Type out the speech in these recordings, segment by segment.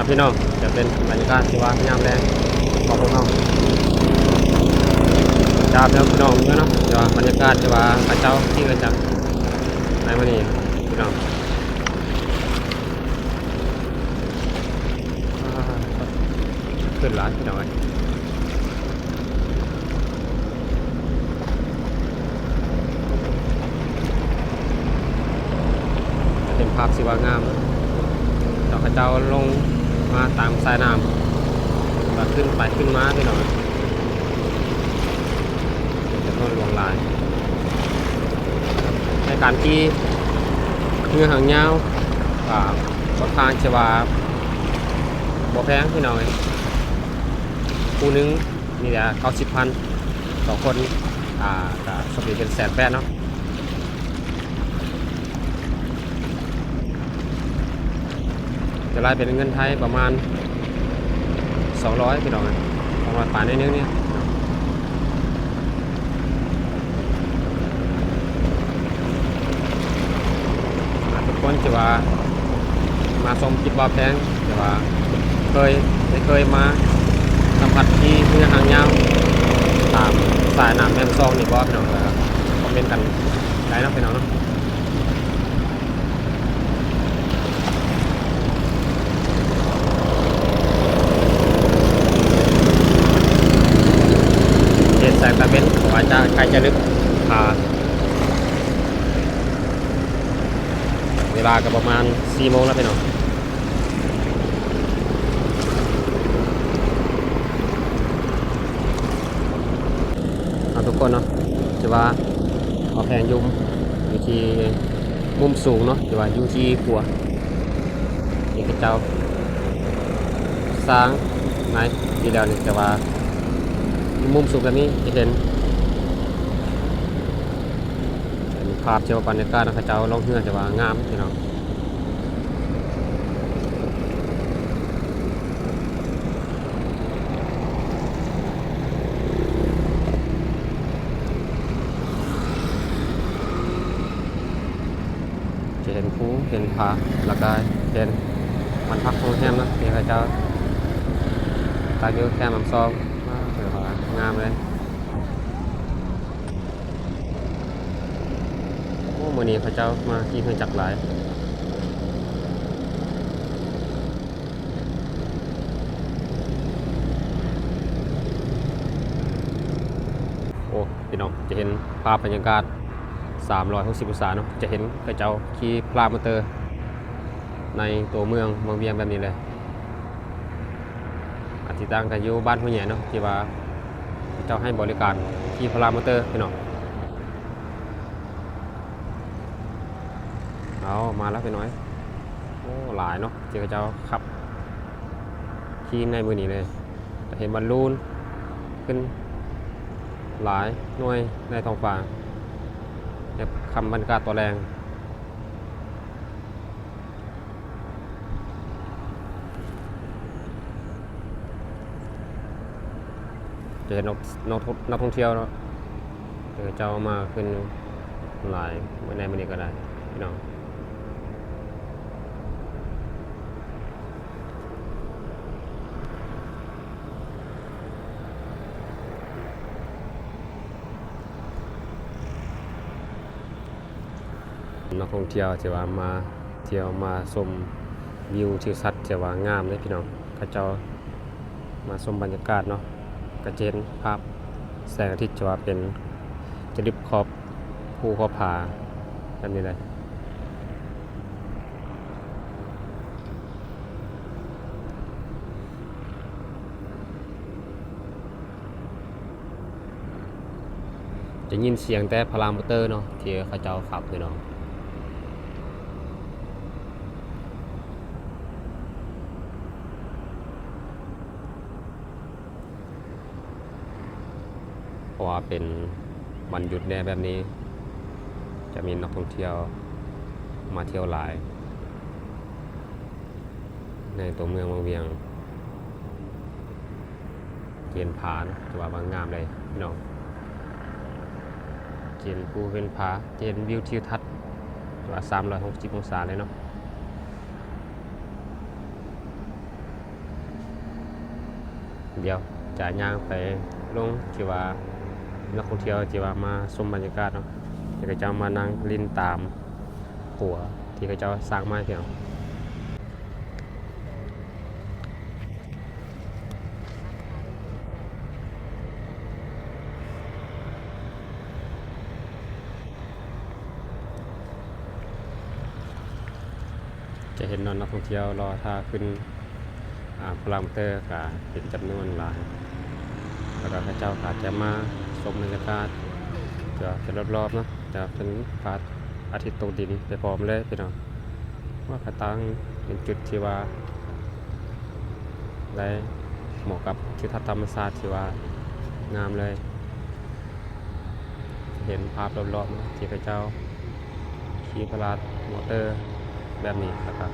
ພີ່ນ້ອງ ຈະເປັນບັນຍາກາດທີ່ວ່າຍາມແລງຂອງພວກເຮົາ ຈາກເດີມພີ່ນ້ອງເນາະ ແຕ່ວ່າບັນຍາກາດທີ່ວ່າເຂົາເຈົ້າຂີ່ເຮືອຈັກໃນມື້ນີ້ພີ່ນ້ອງ ອ່າ ຂຶ້ນຫຼາຍພີ່ນ້ອງເອີຍ. ເປັນພາບທີ່ວ່າງາມ ເຈົ້າ ເຂົາເຈົ້າລົງມາຕາມສາຍນ້ຳ ແລ້ວຂຶ້ນໄປຂຶ້ນມາພີ່ນ້ອງ ເປັນຈຳນວນຫຼວງຫຼາຍ ໃນການຂີ່ເຮືອຫາງຍາວ ກະຄ່ອນຂ້າງທີ່ວ່າບໍ່ແພງພີ່ນ້ອງເອີຍ ຄູ່ໜຶ່ງ ມີແຕ່ເກົ້າສິບພັນ ຕໍ່ຄົນ ອ່າ ກະສົມເປັນແສນແປດເນາະ ຈະໄລ່ເປັນເງິນໄທປະມານສອງຮ້ອຍພີ່ນ້ອງເອີຍ ສອງຮ້ອຍປາຍໜ້ອຍໜຶ່ງນີ້. ອ່າ ທຸກຄົນທີ່ວ່າມາຊົມຄລິບບ່າວແພງ ທີ່ວ່າເຄີຍ ໄດ້ເຄີຍມາສຳຜັດທີ່ເຮືອຫາງຍາວຕາມສາຍນ້ຳແມ່ໝາດຊອງນີ້ບໍ່ພີ່ນ້ອງ ກໍຄອມເມັນກັນໄດ້ເນາະພີ່ນ້ອງເນາະ. ເຮັດແສງຕາເວັນ ເພາະວ່າຈະ ໃກ້ຈະລຶກ ອ່າ ເວລາກໍປະມານສີ່ໂມງແລ້ວພີ່ນ້ອງ. ເອົາ ທຸກຄົນເນາະ ທີ່ວ່າເອົາແພງຢູ່ ຢູ່ທີ່ມຸມສູງເນາະ ທີ່ວ່າຢູ່ທີ່ຂົວ ທີ່ເຂົາເຈົ້າສ້າງໃນທີ່ແລ້ວນີ້ ແຕ່ວ່າຢູ່ມຸມສູງແບບນີ້ຈະເຫັນ ເປັນພາບທີ່ວ່າບັນຍາກາດເນາະ ເຂົາເຈົ້າລ່ອງເຮືອ ແຕ່ວ່າງາມພີ່ນ້ອງ. ຈະເຫັນພູ ເຫັນຜາ ແລ້ວກະເຫັນບ້ານພັກໂຮງແຮມເນາະ ທີ່ເຂົາເຈົ້າຕັ້ງຢູ່ແຄມນ້ຳຊອງ ວ້າວ ແບບວ່າງາມເລີຍ. ໂອ້ ມື້ນີ້ເຂົາເຈົ້າມາຂີ່ເຮືອຈັກຫຼາຍ. ໂອ້ ພີ່ນ້ອງ ຈະເຫັນພາບບັນຍາກາດສາມຮ້ອຍຫົກສິບອົງສາເນາະ ຈະເຫັນເຂົາເຈົ້າຂີ່ພະລາມອເຕີໃນຕົວເມືອງ ເມືອງວຽງແບບນີ້ເລີຍ. ອາ ທີ່ຕັ້ງກໍຢູ່ບ້ານຫ້ວຍໃຫຍ່ເນາະ ທີ່ວ່າເຂົາເຈົ້າໃຫ້ບໍລິການຂີ່ພະລາມອເຕີພີ່ນ້ອງ. ເອົາ ມາແລ້ວພີ່ນ້ອງ ໂອ້ ຫຼາຍເນາະ ທີ່ເຂົາເຈົ້າຂັບຂີ່ໃນມື້ນີ້ເລີຍ ຈະເຫັນບອນລູນຂຶ້ນຫຼາຍໜ່ວຍໃນທ້ອງຟ້າ ໃນຄ່ຳບັນຍາກາດຕອນແລງ. ຈະເຫັນນັກ ນັກ ນັກທ່ອງທ່ຽວເນາະ ເຂົາເຈົ້າມາຂຶ້ນຫຼາຍໃນມື້ນີ້ກໍໄດ້ພີ່ນ້ອງ. ນັກທ່ອງທ່ຽວທີ່ວ່າມາທ່ຽວ ມາຊົມວິວທິວທັດທີ່ວ່າງາມເດ້ພີ່ນ້ອງ ເຂົາເຈົ້າມາຊົມບັນຍາກາດເນາະ ກະຈະເຫັນພາບແສງອາທິດທີ່ວ່າເປັນຈະລຶບຂອບພູຂອບຜາແບບນີ້ເລີຍ. ຈະຍິນສຽງແຕ່ພະລາມອເຕີເນາະ ທີ່ເຂົາເຈົ້າຂັບພີ່ນ້ອງ ເພາະວ່າເປັນວັນຢຸດແດ່ແບບນີ້ ຈະມີນັກທ່ອງທ່ຽວມາທ່ຽວຫຼາຍໃນຕົວເມືອງວັງວຽງ. ຈະເຫັນຜາເນາະ ຖືວ່າງາມເລີຍພີ່ນ້ອງ ຈະເຫັນພູເຫັນຜາ ຈະເຫັນວິວທິວທັດ ຖືວ່າສາມຮ້ອຍຫົກສິບອົງສາເລີຍເນາະ. ດຽວຈະຍ່າງໄປລົງທີ່ວ່ານັກທ່ອງທ່ຽວທີ່ວ່າມາຊົມບັນຍາກາດເນາະ ທີ່ເຂົາເຈົ້າມານັ່ງຫຼິ້ນຕາມຂົວທີ່ເຂົາເຈົ້າສ້າງມາໃຫ້ເຮົາ. ຈະເຫັນເນາະ ນັກທ່ອງທ່ຽວລໍຖ້າຂຶ້ນ ອາ ພາລາມອເຕີກະເປັນຈຳນວນຫຼາຍ ແລ້ວກະເຂົາເຈົ້າກະຈະມາຊົມບັນຍາກາດ ຈະເປັນລອບໆເນາະ ຈະເປັນພະອາທິດຕົກດິນໄປພ້ອມເລີຍພີ່ນ້ອງ. ວ່າກະຕັ້ງເປັນຈຸດທີ່ວ່າໄດ້ເໝາະກັບທິວທັດທຳມະຊາດທີ່ວ່າງາມເລີຍ. ເຫັນພາບລອບໆເນາະ ທີ່ເຂົາເຈົ້າຂີ່ພາລາມອເຕີແບບນີ້ ແລ້ວກະ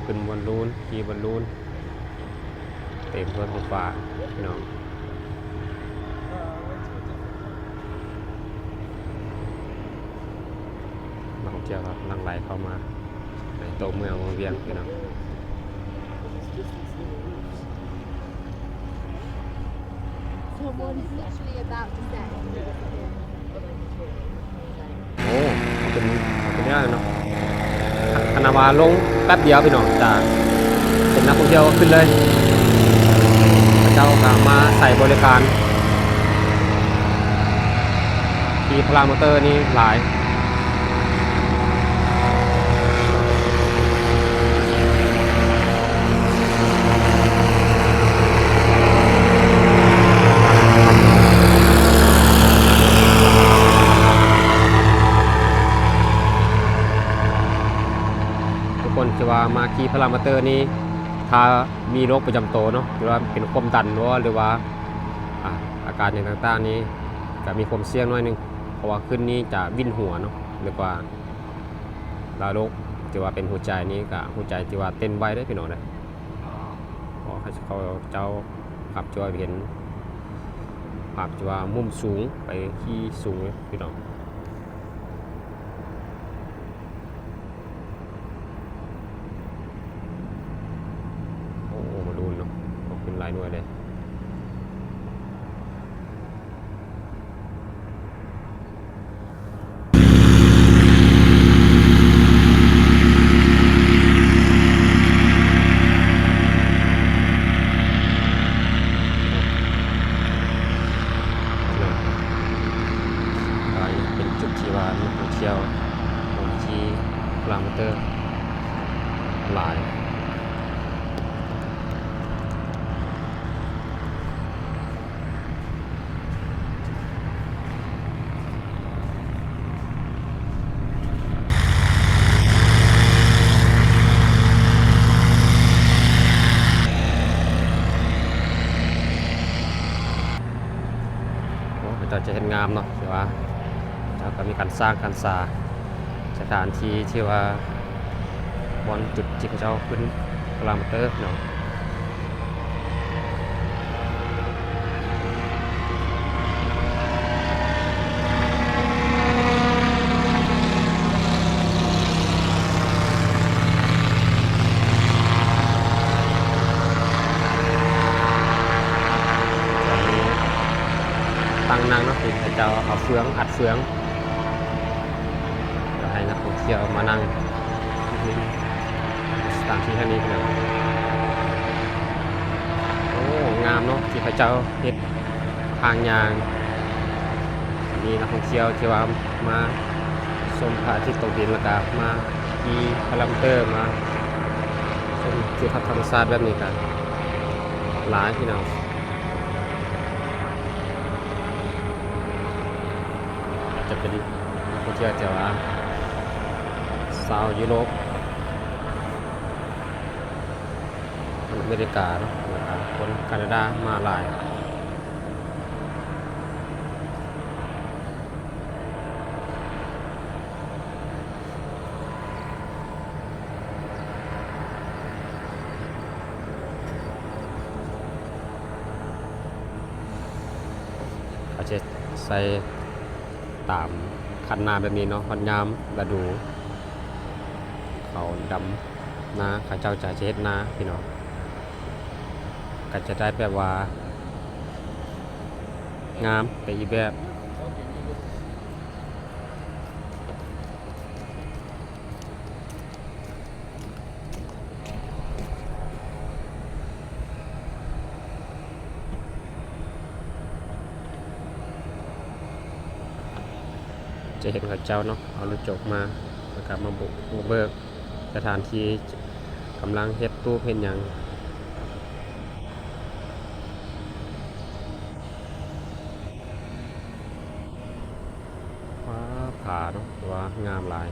ຂຶ້ນບອນລູນ ຂີ່ບອນລູນ ເຕັມເຮືອນຂອງຝາກພີ່ນ້ອງ. ນັກທ່ອງທ່ຽວກະຫຼັ່ງໄຫຼເຂົ້າມາໃນໂຕເມືອງວັງວຽງພີ່ນ້ອງ. ໂອ້ ເປັນ ເປັນແນວນັ້ນເນາະ ຄັນວ່າລົງແປັບດຽວພີ່ນ້ອງ ຈະເຫັນນັກທ່ອງທ່ຽວຂຶ້ນເລີຍ. ເຂົາເຈົ້າກະມາໃຊ້ບໍລິການທີ່ພາລາມອເຕີນີ້ຫຼາຍ. ທຸກຄົນທີ່ວ່າມາຂີ່ພາລາມອເຕີນີ້ ຖ້າມີໂລກປະຈຳໂຕເນາະ ຫຼືວ່າເປັນຄວາມດັນບໍ່ ຫຼືວ່າ ອາ ອາການຫຍັງຕ່າງໆນີ້ ກະມີຄວາມສ່ຽງໜ້ອຍໜຶ່ງ ເພາະວ່າຂຶ້ນນີ້ຈະວິນຫົວເນາະ ເອີ້ນວ່າລະບົບ ຖືວ່າເປັນຫົວໃຈນີ້ກະ ຫົວໃຈທີ່ວ່າເຕັ້ນໄວເດ້ພີ່ນ້ອງເດີ. ເພາະເຂົາເຈົ້າ ພາບທີ່ວ່າເຫັນ ພາບທີ່ວ່າມຸມສູງ ໄປທີ່ສູງເລີຍພີ່ນ້ອງ. ໂອ້ ມາດູນເນາະ ເອົາຂຶ້ນຫຼາຍໜ່ວຍເດ້. ກະຍັງເປັນຈຸດທີ່ວ່ານັກທ່ອງທ່ຽວ ທີ່ພາລາມອເຕີຫຼາຍ. ໂອ້ ເຂົາເຈົ້າຈະເຮັດງາມເນາະ ຖືວ່າເຂົາເຈົ້າກະມີການສ້າງການສາ ສະຖານທີ່ທີ່ວ່າບ່ອນຈຸດທີ່ເຂົາເຈົ້າຂຶ້ນພາລາມອເຕີເນາະ. ຕອນນີ້ຕັ້ງນັ່ງເນາະ ທີ່ເຂົາເຈົ້າເອົາເຟືອງ ອັດເຟືອງ ກໍໃຫ້ນັກທ່ອງທ່ຽວມານັ່ງຢູ່ສະຖານທີ່ແຫ່ງນີ້ພີ່ນ້ອງ. ໂອ້ ງາມເນາະ ທີ່ເຂົາເຈົ້າເຮັດທາງຍ່າງ ມີນັກທ່ອງທ່ຽວທີ່ວ່າມາຊົມພະອາທິດຕົກດິນ ແລ້ວກະມາຂີ່ພາລາມອເຕີ ມາຊົມທິວທັດທຳມະຊາດແບບນີ້ກະຫຼາຍພີ່ນ້ອງ. ອາດຈະເປັນນັກທ່ອງທ່ຽວທີ່ວ່າຊາວຢູໂຣບ ຄົນອາເມລິກາເນາະ ແລ້ວກະຄົນການາດາມາຫຼາຍ. ເຂົາຈະໃສ່ຕາມຄັນນາແບບນີ້ເນາະ ຮອດຍາມລະດູເຂົາດຳນາ ເຂົາເຈົ້າຈະເຮັດນາພີ່ນ້ອງ. ກໍຈະໄດ້ແບບວ່າງາມໄປອີກແບບ. ຈະເຫັນເຂົາເຈົ້າເນາະ ເອົາລົດຈົກມາ ແລ້ວກໍມາບຸກມາເບີກສະຖານທີ່ ກຳລັງເຮັດຕູບເຮັດຫຍັງ. ວ້າ ຜາເນາະ ແຕ່ວ່າງາມຫຼາຍ.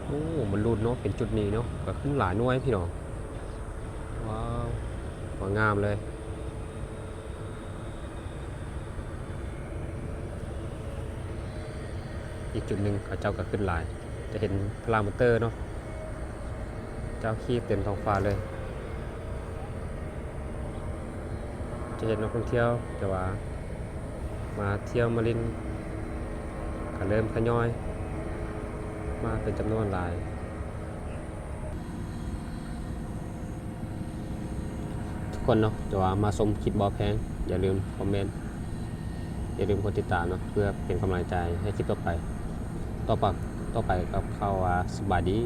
ໂອ້ ມັນຫຼຸດເນາະ ເປັນຈຸດນີ້ເນາະ ກໍຂຶ້ນຫຼາຍໜ່ວຍພີ່ນ້ອງ. ວ້າວ ງາມເລີຍ. ອີກຈຸດໜຶ່ງເຂົາເຈົ້າກໍຂຶ້ນຫຼາຍ ຈະເຫັນພະລາມອນເຕີເນາະ ເຈົ້າຄີບເຕັມທ້ອງຟ້າເລີຍ. ຈະເຫັນນັກທ່ອງທ່ຽວ ແຕ່ວ່າມາທ່ຽວມາຫຼິ້ນ ກໍເລີ່ມທະຍອຍມາເປັນຈຳນວນຫຼາຍ. ທຸກຄົນເນາະ ທີ່ວ່າມາຊົມຄລິບບໍ່ແພງ ຢ່າລືມຄອມເມັນ ຢ່າລືມກົດຕິດຕາມເນາະ ເພື່ອເປັນກຳລັງໃຈໃຫ້ຄລິບຕໍ່ໄປ ຕໍ່ໄປ ຕໍ່ໄປກໍເຂົ້າວ່າສະບາຍດີ.